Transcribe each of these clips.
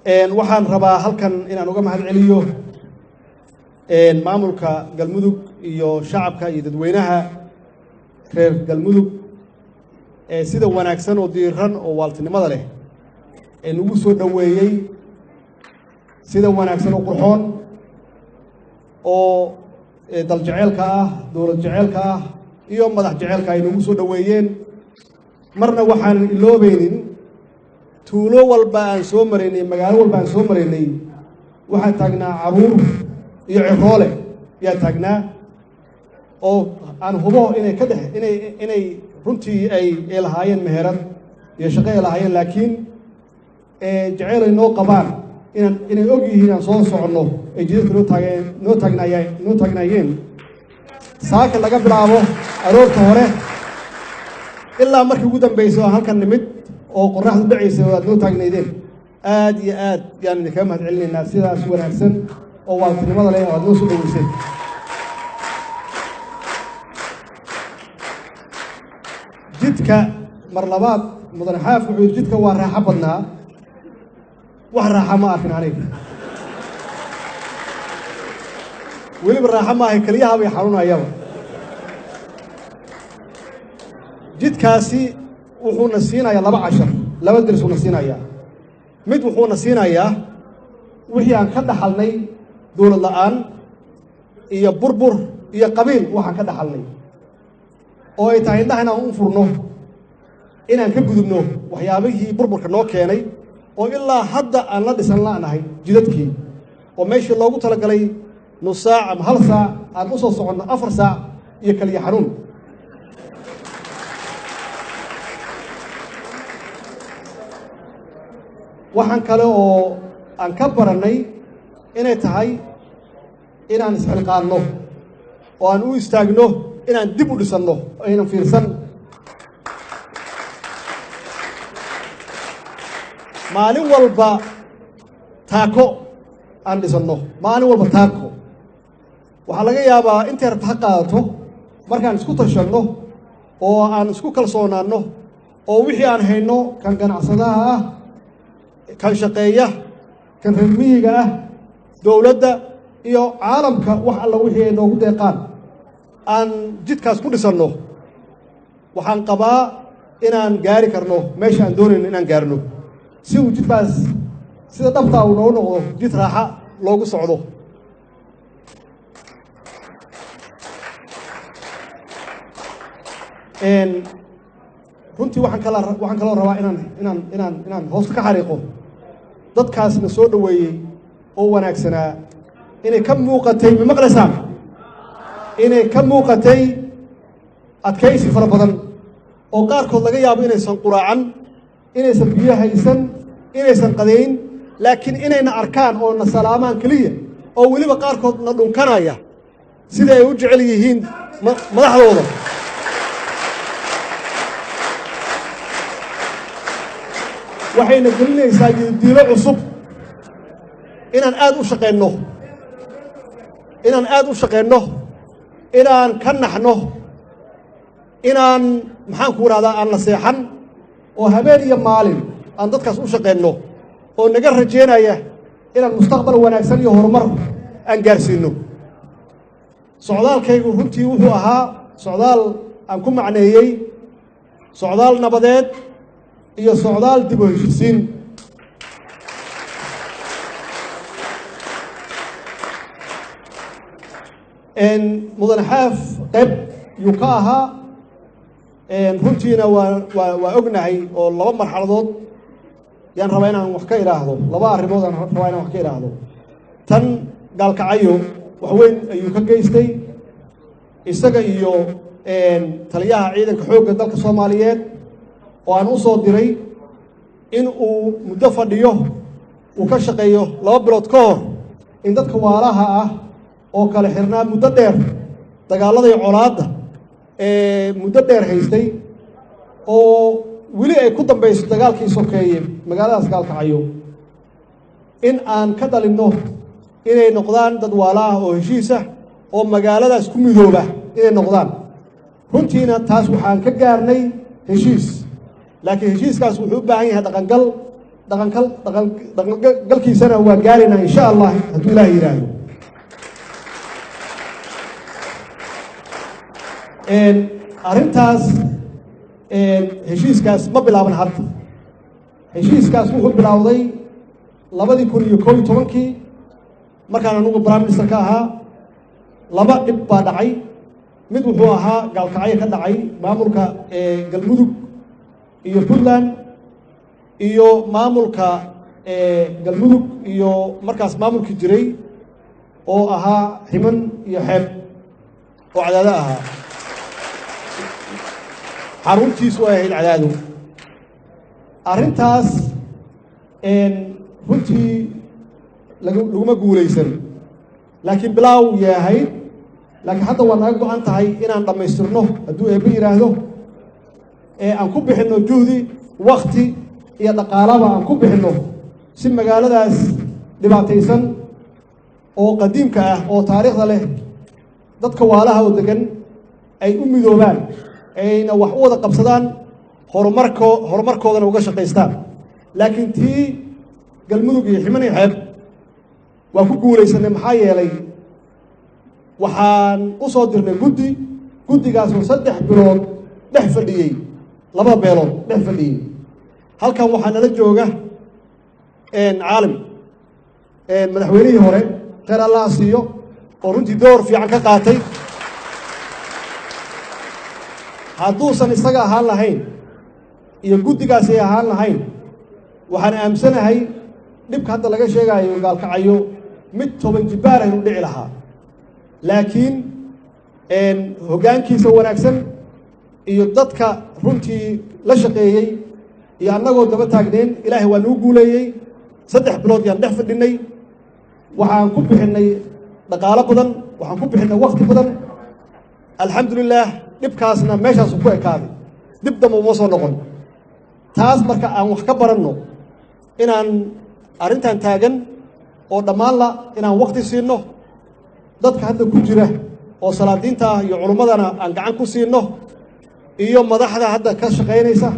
Waxaan rabaa halkan inaan uga mahad celiyo maamulka Galmudug iyo shacabka iyo dadweynaha reer Galmudug ee sida wanaagsan oo diiran oo waaltinimada leh ee nagu soo dhoweeyey, sida wanaagsan oo qurxoon oo dal jeceelka ah, dowlad jeceelka ah iyo madax jeceelka ay nagu soo dhoweeyeen. Marna waxaanan iloobaynin, tuulo walba aan soo maraynay, magaalo walba aan soo maraynay, waxaa taagnaa caruur iyo ciroole yaa taagnaa oo aan hubo inay ka dhex inay runtii ay lahaayeen meherad iyo shaqo ay lahaayeen, laakiin jeceyl ay noo qabaan inaan inay og yihiin aan soo soconno ay jidadka noo taageen, noo taagnaayeen, noo taagnaayeen. Saaka laga bilaabo aroorta hore ilaa markii ugu dambeysay oo halkan nimid oo qorraxdu dhacaysay oo aad noo taagnaydeen, aad iyo aad yaan idinkaga mahad celinaynaa sidaas wanaagsan oo waaltinimada leh oo aad noo soo dhoweyseen. Jidka mar labaad Mudane Xaaf wuxuu yidhi jidka waa raaxo badnaa. Wax raaxa ma arkin aniga, weliba raaxo maaha, keliyaha bay xanuunayaba. Jidkaasi wuxuuna siinayaa laba cashar, laba deris uuna siinayaa. Mid wuxuuna siinayaa wixii aan ka dhaxalnay dowlad la'aan iyo burbur iyo qabiil, waxaan ka dhaxalnay oo ay tahay indhaha inaan u furno, inaan ka gudubno waxyaabihii burburka noo keenay oo ilaa hadda aan la dhisan la'nahay jidadkii, oo meeshii loogu talagalay nus saac ama hal saac aan u soo soconno 4 saac iyo keliya xanuun. Waxaan kale oo aan ka barannay inay tahay inaan isxilqaanno oo aan u istaagno inaan dib u dhisanno, aynan fiirsan maalin walba taako aan dhisanno, maalin walba taako. Waxaa laga yaabaa intay rabta ha qaadato markaan isku tashanno oo aan isku kalsoonaanno oo wixii aan hayno, kan ganacsadaha ah, kan shaqeeya, kan reer miyiga ah, dowladda iyo caalamka, wax alla wixii ay noogu deeqaan aan jidkaas ku dhisanno, waxaan qabaa inaan gaari karno meesha aan doonayno inaan gaarno, si uu jidkaas sida dhabtaa uu noogu noqdo jid raaxa loogu socdo. Runtii waxaan kaloo rabaa inaan hoosta ka xariiqo dadkaasna soo dhoweeyey oo wanaagsanaa inay ka muuqatay, ma maqlaysaan, inay ka muuqatay adkaysi fara badan oo qaarkood laga yaabo inaysan quraacan, inaysan biyo haysan, inaysan qadayn, laakiin inayna arkaan oo na salaamaan keliya, oo weliba qaarkood na dhunkanaya sida ay u jecel yihiin madaxdooda. Waxayna gelinaysaa yididiilo cusub inaan aad u shaqaynno, inaan aad u shaqaynno, inaan ka naxno, inaan maxaan ku idhahdaa aan la seexan oo habeen iyo maalin aan dadkaas u shaqaynno oo naga rajaynaya inaan mustaqbal wanaagsan iyo horumar aan gaarsiinno. Socdaalkaygu runtii wuxuu ahaa socdaal aan ku macneeyey socdaal nabadeed iyo socdaal dib u heshiisiin. Mudane Xaaf qayb yuu ka ahaa runtiina, waa ognahay oo laba marxaladood yaan rabaa inaan wax ka idhaahdo, laba arrimood aan rabaa inaan wax ka idhaahdo. Tan Gaalkacayo wax weyn ayuu ka geystay isaga iyo taliyaha ciidanka xoogga dalka Soomaaliyeed oo aan u soo diray in uu muddo fadhiyo, uu ka shaqeeyo 2 bilood ka hor in dadka waalaha ah oo kale xirnaa muddo dheer dagaaladay colaadda ee muddo dheer haystay oo weli ay ku dambayso dagaalkii sokeeye magaaladaas Gaalkacyo, in aan ka dhalinno inay noqdaan dad waala ah oo heshiis ah oo magaaladaas ku midooba inay noqdaan. Runtiina taas waxaan ka gaarnay heshiis, laakiin heshiiskaas wuxuu u baahan yahay dhaqangal Dhaqankal dhaqan dhaqangalkiisana waa gaaraynaa, insha Allah, hadduu Ilaah yidhaahdo. Arrintaas heshiiskaas ma bilaaban hadda. Heshiiskaas wuxuu bilowday 2011-kii, markaan anugu prime minister ka ahaa. Laba dhib baa dhacay. Mid wuxuu ahaa Gaalkacyo ka dhacay, maamulka Galmudug iyo Puntland iyo maamulka Galmudug iyo markaas maamulkii jiray oo ahaa Ximan iyo Xeeb oo Cadaado ahaa, xaruntiisu ay ahayd Cadaado. Arrintaas runtii laguma guulaysan, laakiin bilaaw yay ahayd. Laakiin hadda waa naga go-an tahay inaan dhammaystirno, hadduu Eebbe yidhaahdo, ee aan ku bixinno juhdi, wakti iyo dhaqaalaba aan ku bixinno, si magaaladaas dhibaataysan oo qadiimka ah oo taariikhda leh, dadka waalaha oo degan ay u midoobaan, ayna wax u wada qabsadaan, horumarkoodana uga shaqaystaan. Laakiin tii Galmudug iyo Ximan iyo Xeeb waa ku guulaysanay, maxaa yeelay waxaan u soo dirnay guddi, guddigaasoo 3 bilood dhex fadhiyey labada beelood dhex fadhiyey. Halkan waxaa nala jooga Caalim, madaxweynihii hore, kheyr Allaha siiyo, oo runtii door fiican ka qaatay. Hadduusan isaga ahaan lahayn iyo guddigaasi ay ahaan lahayn, waxaan aamsanahay dhibka hadda laga sheegaayo Gaalkacayo mid 10 jibbaar aynu dhici lahaa. Laakiin hoggaankiisa wanaagsan iyo dadka runtii la shaqeeyey iyo annagoo daba taagneen, Ilaahay waa nagu guuleeyey. 3 bilood yaan dhex fadhinay. Waxaan ku bixinnay dhaqaalo badan, waxaan ku bixinnay wakti badan. Alxamdulilaah, dhibkaasna meeshaasu ku ekaaday, dib damba uma soo noqon. Taas marka aan wax ka baranno, inaan arrintan taagan oo dhammaan la inaan wakti siinno, dadka hadda ku jira oo salaadiinta ah iyo culummadana aan gacan ku siinno, iyo madaxda hadda ka shaqaynaysa.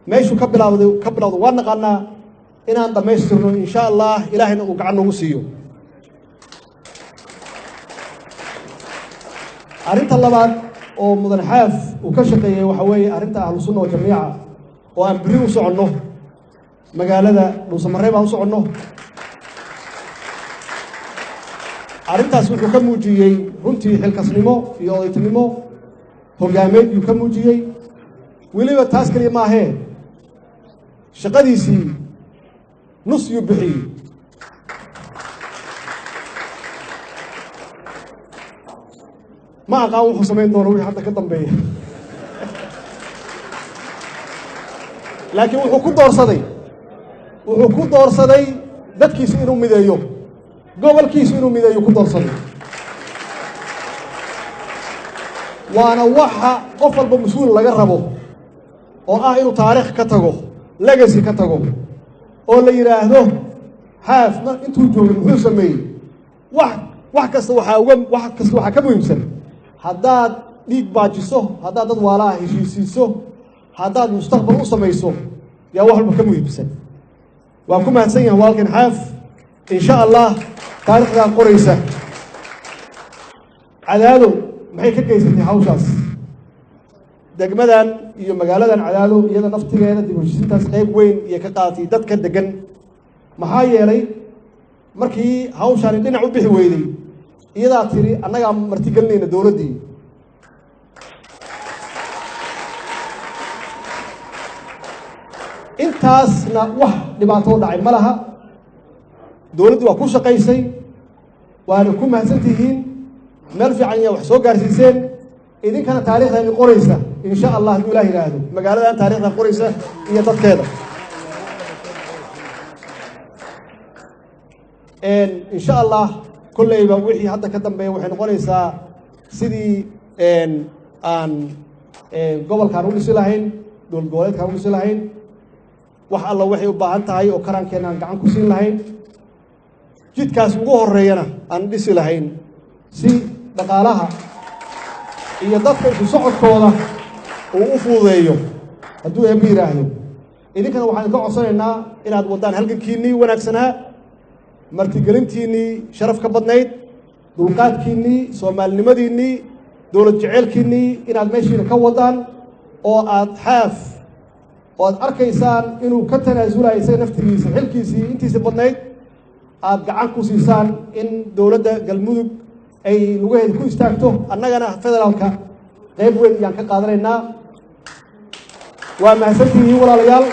Meeshuu ka bilaawday ka bilawda waa naqaanaa, inaan dhammaystirno, insha Allah, Ilaahayna uu gacan noogu siiyo. Arrinta labaad oo Mudan Xaaf uu ka shaqeeyey waxaa weeye arrinta Ahlu Sunna Wajamiica, oo aan berri u soconno magaalada Dhuusamareeb aan u soconno. Arrintaas wuxuu ka muujiyey runtii xilkasnimo iyo odaytinimo hoggaameed yuu ka muujiyey. Weliba taas keliya maahee, shaqadiisii nus yuu bixiyey. Ma aqaan wuxuu samayn doono wixii hadda ka dambeeya, laakiin wuxuu ku doorsaday dadkiisu inuu mideeyo, gobolkiisu inuu mideeyo ku doorsaday. Waana waxa qof walba mas-uul laga rabo, oo ah inuu taariikh ka tago, legacy ka tago, oo la yidhaahdo Xaaf intuu joogay muxuu sameeyey. Wax kasta waxaa uga wax kasta waxaa ka muhiimsan haddaad dhiig baajiso, haddaad dad waalaha heshiisiiso, haddaad mustaqbal u samayso, yaa wax walba ka muhiimsan. Waan ku mahadsan yahay walaalkan Xaaf. Insha Allah, taarikhdaa qoraysa. Cadaado maxay ka geysatay hawshaas? Degmadan iyo magaaladan Cadaado iyada naftigeeda dib u heshiisintaas qayb weyn iyo ka qaadatay dadka degan, maxaa yeelay markii hawshaani dhinac u bixi weyday, iyadaa tiri annagaa martigelinayna dowladdii. Intaasna wax dhibaato dhacay ma laha. Dowladdii waa ku shaqaysay, waana ku mahadsan tihiin. Meel fiican ayaa wax soo gaarsiiseen. Idinkana taarikhda qoraysa, insha Allah, hadduu Ilah yidhaahdo, magaaladan taarikhda qoraysa iyo dadkeeda, insha Allah. Kolleyba wixii hadda ka dambeeya waxay noqonaysaa sidii aan gobolkaan u dhisi lahayn, dowlad goboleedkaan u dhisi lahayn, wax alla waxay u baahan tahay oo karaankeenna aan gacan ku siin lahayn, jidkaas ugu horeeyana aan dhisi lahayn, si dhaqaalaha iyo dadka isu socodkooda uu u fududeeyo, hadduu Eebbe yidhaahdo. Idinkana waxaan idinka codsanaynaa inaad waddaan halgankiinnii wanaagsanaa, martigelintiinnii sharaf ka badnayd, dulqaadkiinnii, soomaalinimadiinnii, dowlad jeceelkiinnii inaad meeshiina ka waddaan, oo aad Xaaf oo aad arkaysaan inuu ka tanaasulayo isaga naftigiisa xilkiisii intiisii badnayd aad gacan ku siisaan in dowladda Galmudug ay lugaheeda ku istaagto. Annagana federaalka qayb weyn ayaan ka qaadanaynaa. Waa mahadsantihiin, walaalayaal.